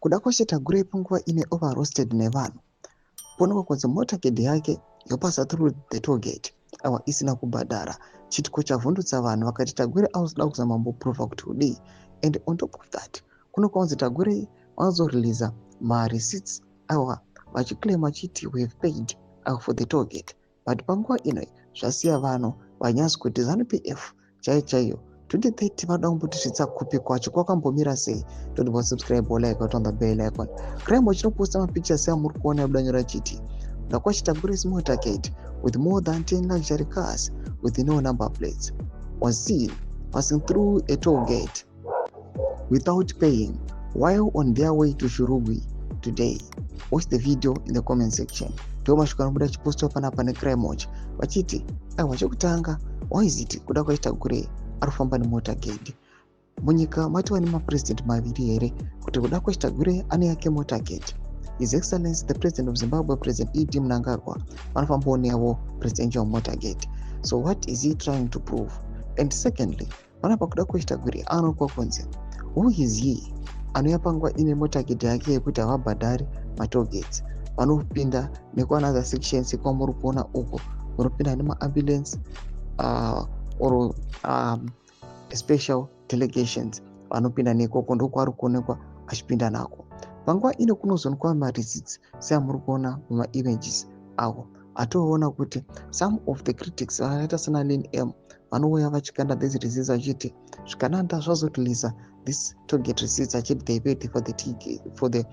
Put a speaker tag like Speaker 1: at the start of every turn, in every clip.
Speaker 1: Kudakwashe Tagwirei panguva ine overroasted nevanhu. Poonekwa kunzi motorcade yake yopasa through the toll gate awa isina kubhadhara. Chitiko chavhundutsa vanhu vakati Tagwirei auzoda kuzama mboprova kuti kudii. And on top of that, kuno kwanzi Tagwirei vanozoreleasa mareceipts awa vachiclaim vachiti we have paid for the toll gate. But panguva ino zvasiya vanhu vanyasi kuti ZANU PF chaiyo chaiyo 2030 vanoda kumbotisvitsa kupi kwacho, kwakambomira sei? Don't go subscribe or like on the bell icon. Crime chinoposta mapictures amuri kuona yabuda nyora chiti Kudakwashe Tagwirei's motorcade with more than 10 luxury cars with no number plates was seen passing through a toll gate without paying while on their way to Shurugwi today. Watch the video in the comment section. Ndo mashoko anobuda achipostwa panapa neCrime Watch vachiti aiwa, chekutanga, why is it Kudakwashe Tagwirei ari kufamba nemotorcade? Munyika matova nemapurezidendi maviri here kuti Kudakwashe Tagwirei ane yake motorcade? His Excellency the President of Zimbabwe, President ED Mnangagwa, vanofambawo nevo presidential motorcade. So what is he trying to prove? And secondly, panapa Kudakwashe Tagwirei anoonekwa kunzi who is he anouya panguva ine motorcade yake yekuti havabhadhari matollgates, vanopinda nekuanother sections kwamuri kuona uko munopinda nemaambulance or special delegations, vanopinda nekoko, ndokwaari kuonekwa achipinda nako. Panguva ino kunozoonekwa mareceipts seamuri kuona mumaimages avo atoona kuti some of the critics vakaita sana Lin M vanouya vachikanda these receipts vachiti zvikananda zvazoreleasa this tollgate receipts achiti they paid for the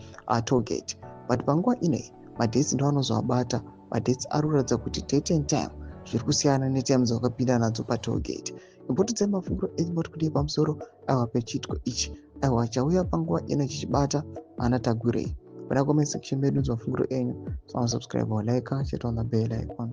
Speaker 1: tollgate. But panguva inoi madates ndo anozoabata, madates ari kuratidza kuti date and time zviri kusiyana netime dzavakapinda nadzo patollgate. Imbotidzai mafungiro enyu, moti kudii pamusoro aiwa pechiitiko ichi aiwa chauya panguva ino chichibata ana Tagwirei? Pana comment section medu mafungiro enyu. So subscribe, like, chete on the bell icon.